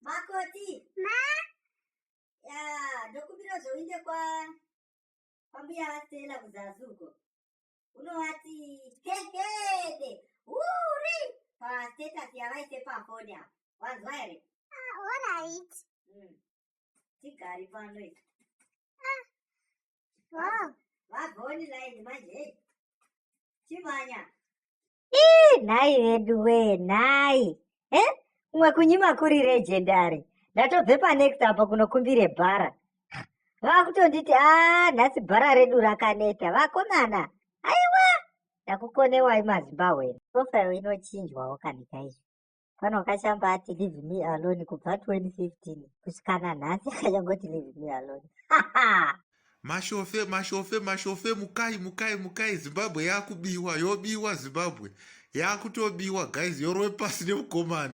Makoti. Ma? Ya, ndokumbira zveuinde kwa kwambuya vaStella kuzasi uko. Unovati hehede uri pa status yavaise pafoni apa. Wanzwa here? Ah, alright. Tigari pano izvi. Ah. Wow. Vabva online manje. Hey. Chimhanya. Ii, nhai vedu wee nhai. Eh? Kumwe kunyima kuri legendary. Ndatobve panext apo kunokumbire bhara. Vakutonditi ah nhasi bhara redu rakaneta. Vakomana. Aiwa. Ndakukonewai maZimbabwe. Profile inochinjwawo kanika izvo. Pano wakashamba ati leave me alone kubva 2015 kusvika nanhasi akanyangoti leave me alone. Mashofe, mashofe, mashofe, mukai, mukai, mukai, Zimbabwe yakubiwa, yobiwa Zimbabwe. Yakutobiwa guys, yorove pasi nemukomana.